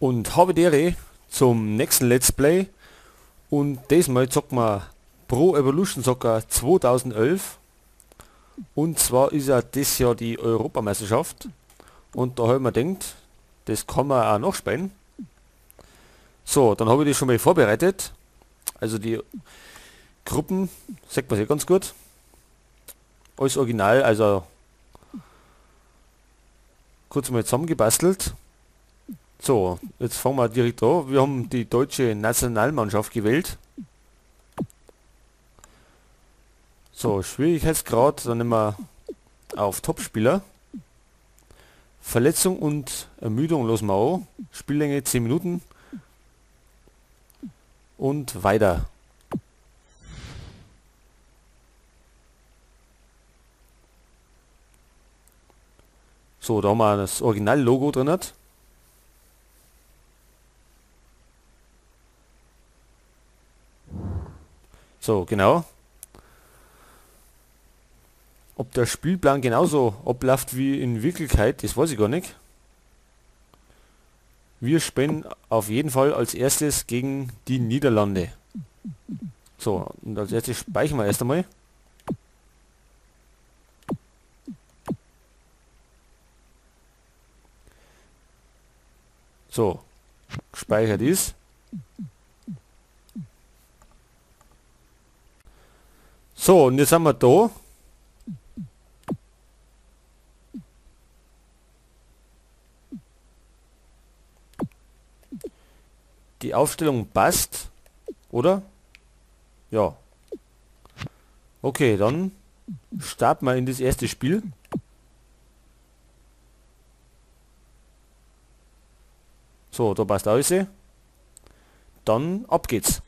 Und habe die Ehre zum nächsten Let's Play. Und diesmal zocken wir Pro Evolution Soccer 2011. Und zwar ist ja das Jahr die Europameisterschaft. Und da habe ich mir gedacht, das kann man auch noch spielen. So, dann habe ich das schon mal vorbereitet. Also die Gruppen, sagt man sich ganz gut. Alles original, also kurz mal zusammengebastelt. So, jetzt fangen wir direkt an. Wir haben die deutsche Nationalmannschaft gewählt. So, Schwierigkeitsgrad, dann nehmen wir auf Topspieler. Verletzung und Ermüdung lassen wir auch. Spiellänge 10 Minuten. Und weiter. So, da haben wir das Original-Logo drin. So, genau. Ob der Spielplan genauso abläuft wie in Wirklichkeit, das weiß ich gar nicht. Wir spielen auf jeden Fall als erstes gegen die Niederlande. So, und als erstes speichern wir erst einmal. So, gespeichert ist. So, und jetzt haben wir da. Die Aufstellung passt, oder? Ja. Okay, dann starten wir in das erste Spiel. So, da passt alles. Dann ab geht's.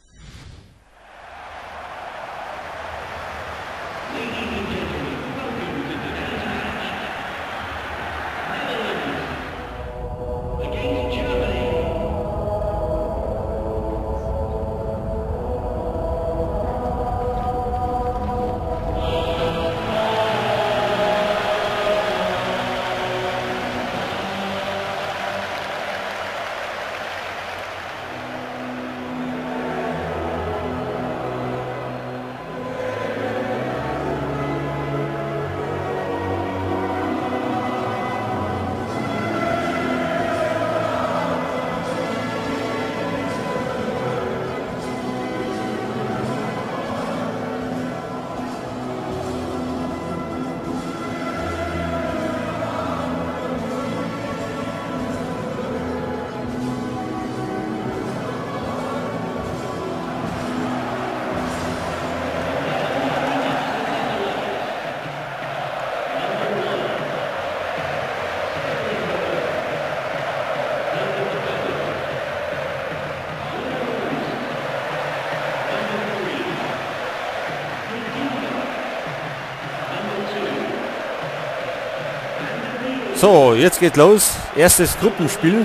So, jetzt geht los. Erstes Gruppenspiel.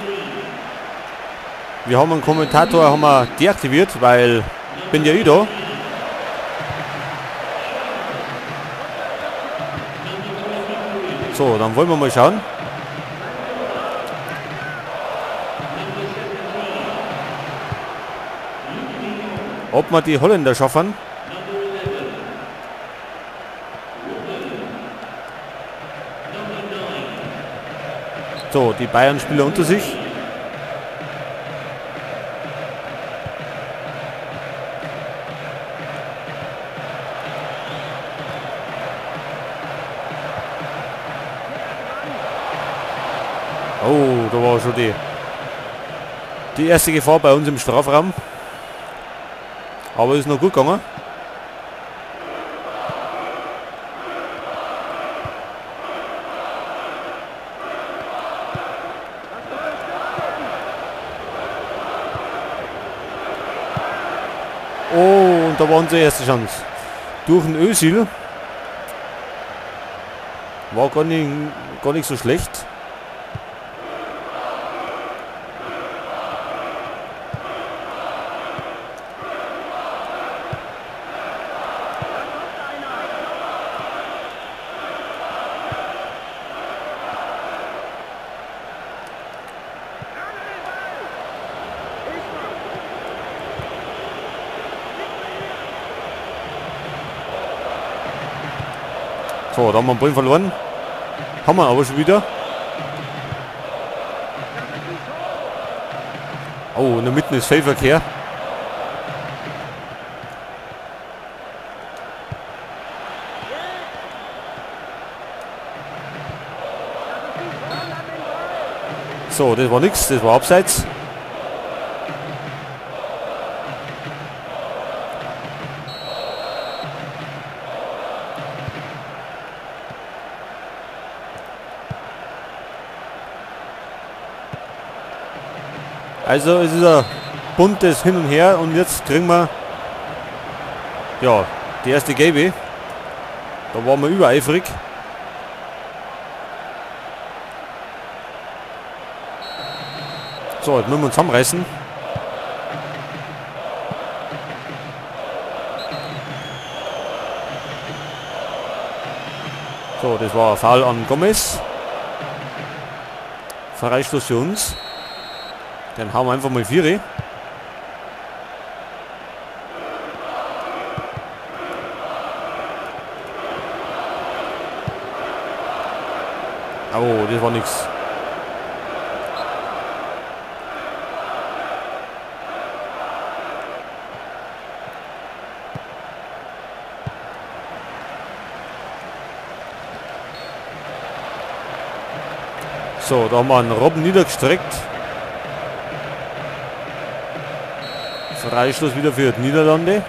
Wir haben einen Kommentator haben wir deaktiviert, weil bin ja ich da. So, dann wollen wir mal schauen. Ob wir die Holländer schaffen. So, die Bayern-Spieler unter sich. Oh, da war schon die erste Gefahr bei uns im Strafraum. Aber ist noch gut gegangen. Oh, und da war unsere erste Chance. Durch den Özil. War gar nicht so schlecht. So, da haben wir einen Ball verloren. Haben wir aber schon wieder. Oh, in der Mitte ist Fehlverkehr. So, das war nichts, das war abseits. Also es ist ein buntes Hin und Her und jetzt kriegen wir ja die erste Gelbe. Da waren wir übereifrig. So, jetzt müssen wir uns zusammenreißen. So, das war ein Foul an Gomez. Freistoß für uns. Dann hauen wir einfach mal 4. Oh, das war nichts. So, da haben wir einen Robben niedergestreckt. Freistoß wieder für die Niederlande.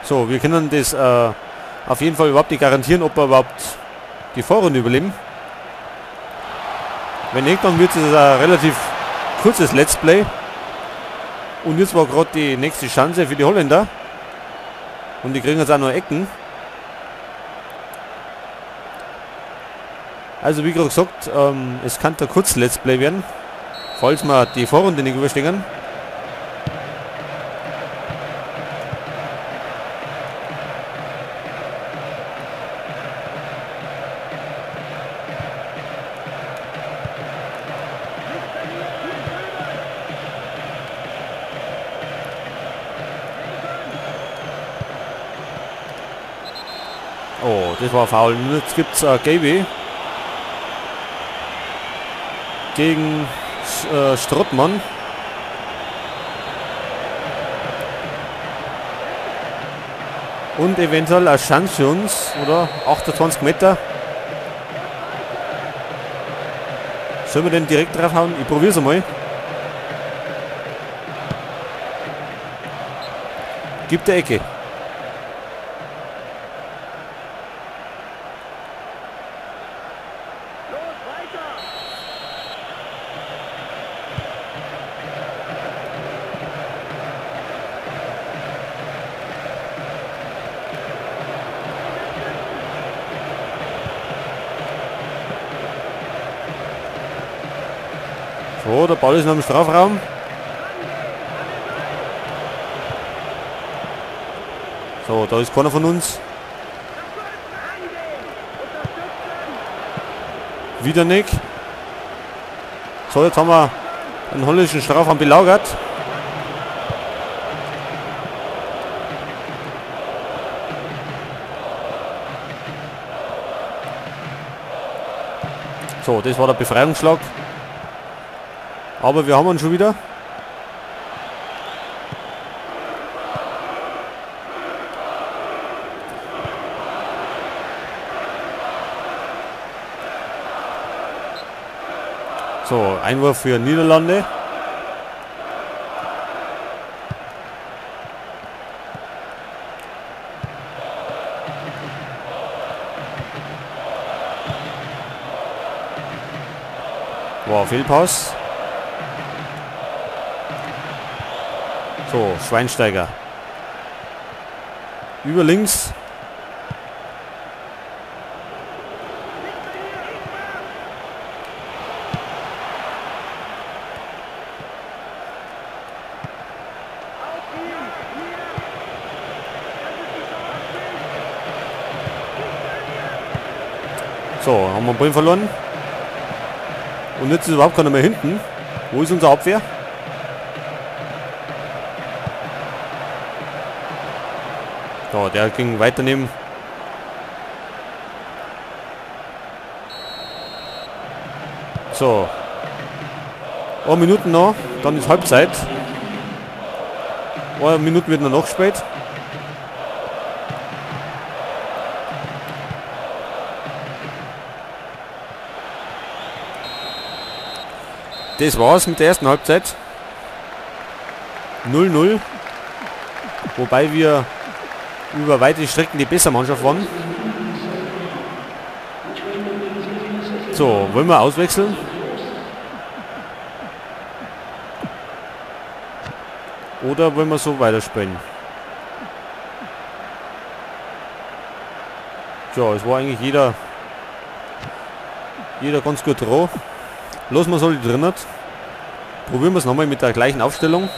So, wir können das auf jeden Fall überhaupt nicht garantieren, ob wir überhaupt die Vorrunde überleben. Wenn nicht, dann wird es ein relativ kurzes Let's Play. Und jetzt war gerade die nächste Chance für die Holländer. Und die kriegen jetzt auch noch Ecken. Also wie gerade gesagt, es kann da kurz Let's Play werden, falls wir die Vorrunde nicht überstehen. Oh, das war faul. Und jetzt gibt es Gaby gegen Strottmann. Und eventuell eine Chance für uns, oder? 28 Meter. Sollen wir den direkt draufhauen? Ich probiere es einmal. Gibt der Ecke. So, der Ball ist noch im Strafraum. So, da ist keiner von uns. Wieder nicht. So, jetzt haben wir einen holländischen Strafraum belagert. So, das war der Befreiungsschlag. Aber wir haben ihn schon wieder. So, Einwurf für Niederlande. Wow, Fehlpass. So, Schweinsteiger. Über links. So, haben wir einen Ball verloren. Und jetzt ist überhaupt keiner mehr hinten. Wo ist unsere Abwehr? So, der ging weiternehmen. So. 1 Minute noch, dann ist Halbzeit. 1 Minute wird noch gespielt. Das war's mit der ersten Halbzeit. 0-0. Wobei wir über weite Strecken die bessere Mannschaft waren. So, wollen wir auswechseln? Oder wollen wir so weiterspielen? Tja, es war eigentlich jeder ganz gut drauf. Los, man soll die drin hat. Probieren wir es nochmal mit der gleichen Aufstellung.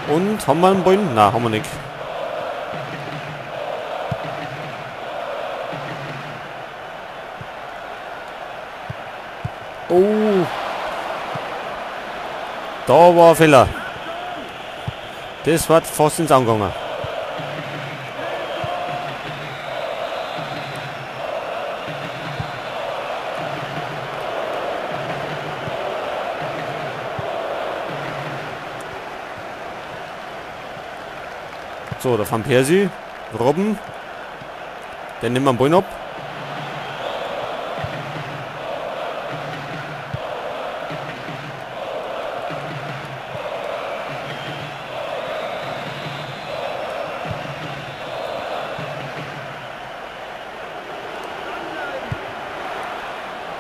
Und haben wir einen Ball? Nein, haben wir nicht. Oh. Da war ein Fehler. Das war fast ins Auge gegangen. So, der Van Persie, Robben, der nimmt den Ball ab.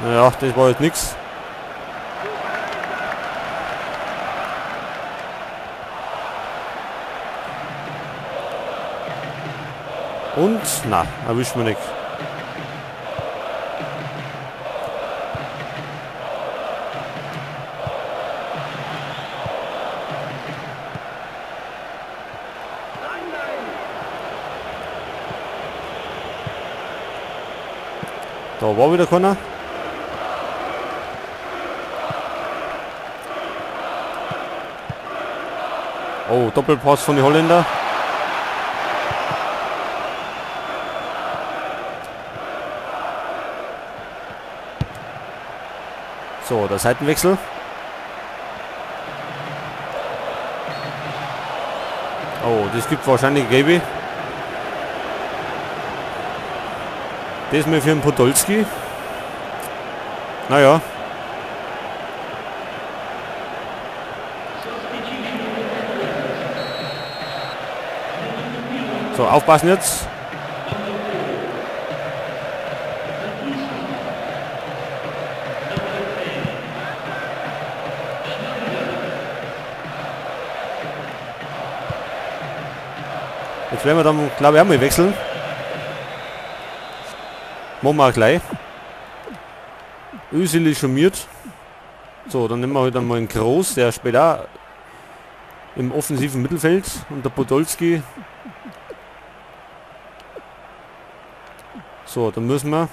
Naja, das war jetzt nichts. Und, na, erwischt man nicht. Da war wieder keiner. Oh, Doppelpass von den Holländer. So, der Seitenwechsel. Oh, das gibt wahrscheinlich Gelbe. Das mal für den Podolski. Naja. So, aufpassen jetzt. Jetzt werden wir dann, glaube ich, auch mal wechseln. Machen wir auch gleich. Özil ist schmiert. So, dann nehmen wir heute mal einen Kroos, der spielt auch im offensiven Mittelfeld. Und der Podolski. So, dann müssen wir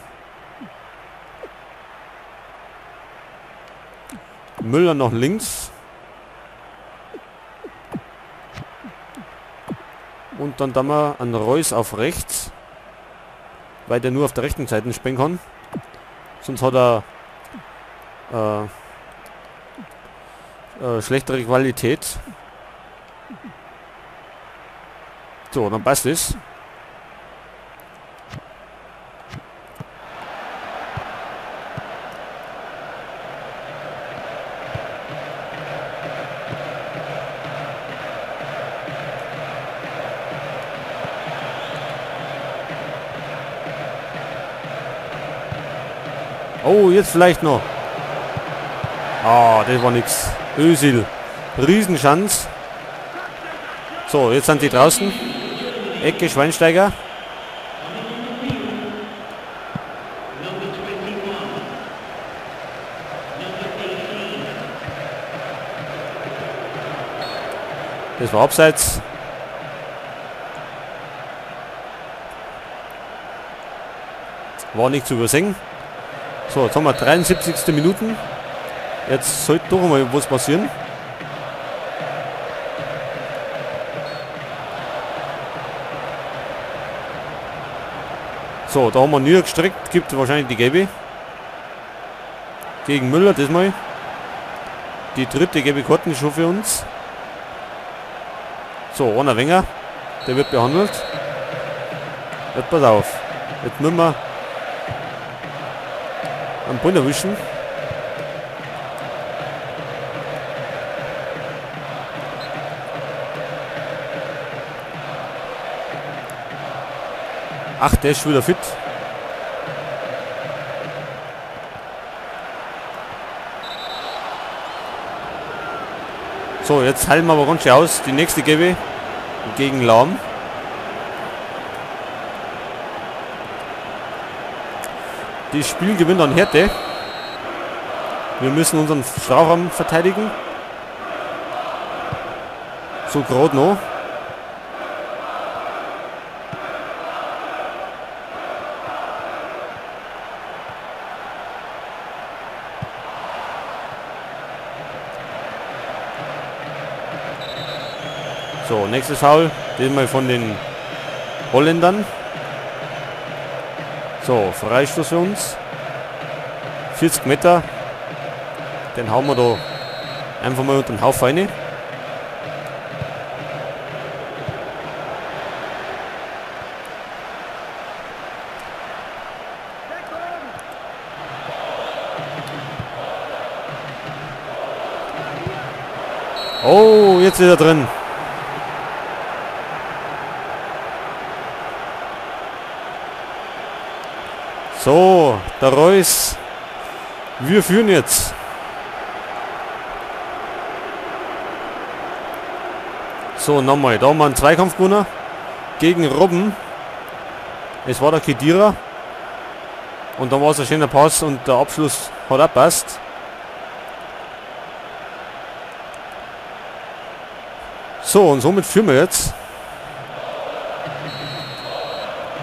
Müller nach links. Und dann da mal an Reus auf rechts, weil der nur auf der rechten Seite spielen kann. Sonst hat er schlechtere Qualität. So, dann passt es. Oh, jetzt vielleicht noch. Ah, das war nix. Özil. Riesenschanz. So, jetzt sind die draußen. Ecke Schweinsteiger. Das war abseits. War nicht zu übersehen. So, jetzt haben wir 73. Minuten. Jetzt sollte doch mal was passieren. So, da haben wir niedergestreckt. Gibt wahrscheinlich die gelbe. Gegen Müller diesmal. Die dritte gelbe Karten schon für uns. So, einer Wenger. Der wird behandelt. Jetzt pass auf. Jetzt müssen wir am Ball erwischen. Ach, der ist schon wieder fit. So, jetzt halten wir aber ganz schön aus. Die nächste gelbe gegen Lahm. Das Spiel gewinnt an Härte. Wir müssen unseren Strafraum verteidigen. So gerade noch. So, nächstes Foul. Diesmal von den Holländern. So, Freistoß für uns. 40 Meter. Den hauen wir da einfach mal unter den Haufen rein. Oh, jetzt ist er drin. So, der Reus. Wir führen jetzt. So, nochmal. Da haben wir einen Zweikampf gewonnen. Gegen Robben. Es war der Khedira. Und dann war es ein schöner Pass und der Abschluss hat auch passt. So, und somit führen wir jetzt.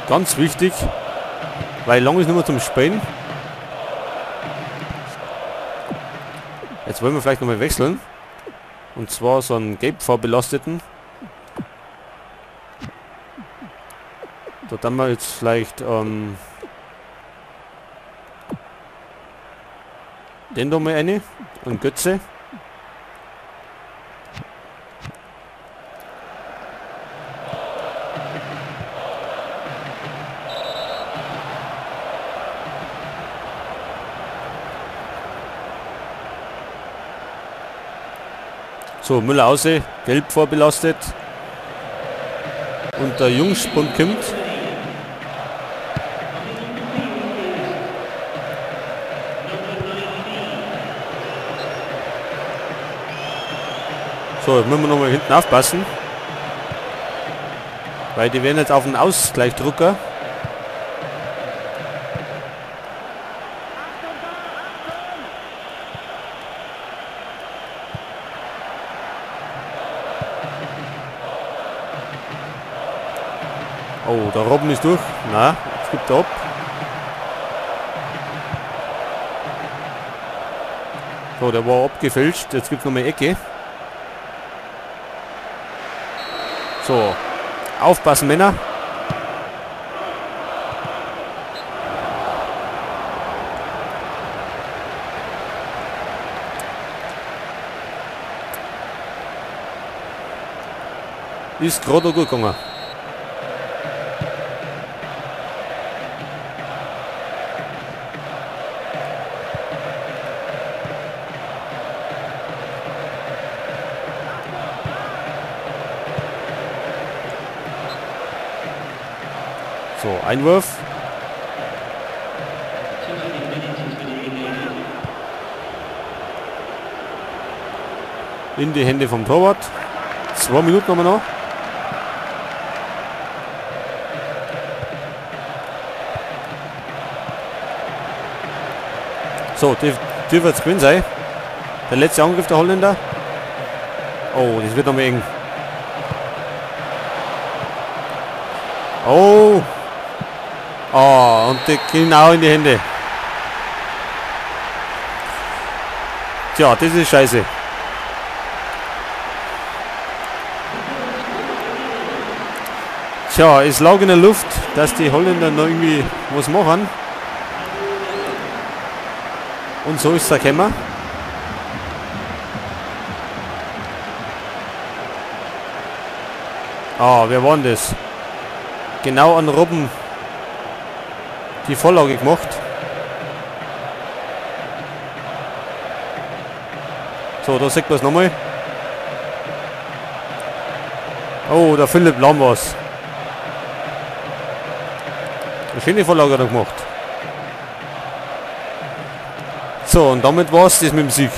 Ganz wichtig. Weil lang ist nicht mehr zum Spielen. Jetzt wollen wir vielleicht nochmal wechseln. Und zwar so einen gelb vorbelasteten. Da dann wir jetzt vielleicht den da mal eine. Und Götze. So, Müller außer, gelb vorbelastet. Und der Jungspund kommt. So, jetzt müssen wir nochmal hinten aufpassen. Weil die werden jetzt auf den Ausgleich drücken. Oh, der Robben ist durch. Na, jetzt gibt er ab. So, der war abgefälscht. Jetzt gibt es nochmal Ecke. So, aufpassen, Männer. Ist gerade gut gegangen. So, Einwurf. In die Hände vom Torwart. 2 Minuten haben wir noch. So, die wird es gewesen sein. Der letzte Angriff der Holländer. Oh, das wird nochmal eng. Oh. Oh, und die genau in die Hände. Tja, das ist scheiße. Tja, es lag in der Luft, dass die Holländer noch irgendwie was machen. Und so ist es gekommen. Ah, wer war denn das? Genau an Robben die Vorlage gemacht. So, da sieht man es nochmal. Oh, der Philipp Lahm war's. Eine schöne Vorlage hat er gemacht. So, und damit war's das mit dem Sieg.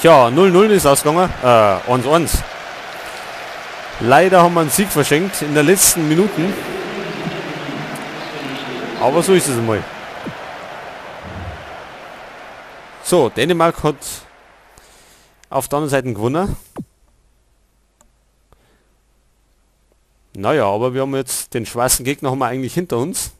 Tja, 0-0 ist ausgegangen. 1-1. Leider haben wir einen Sieg verschenkt in der letzten Minuten. Aber so ist es einmal. So, Dänemark hat auf der anderen Seite gewonnen. Naja, aber wir haben jetzt den schwarzen Gegner haben wir eigentlich hinter uns.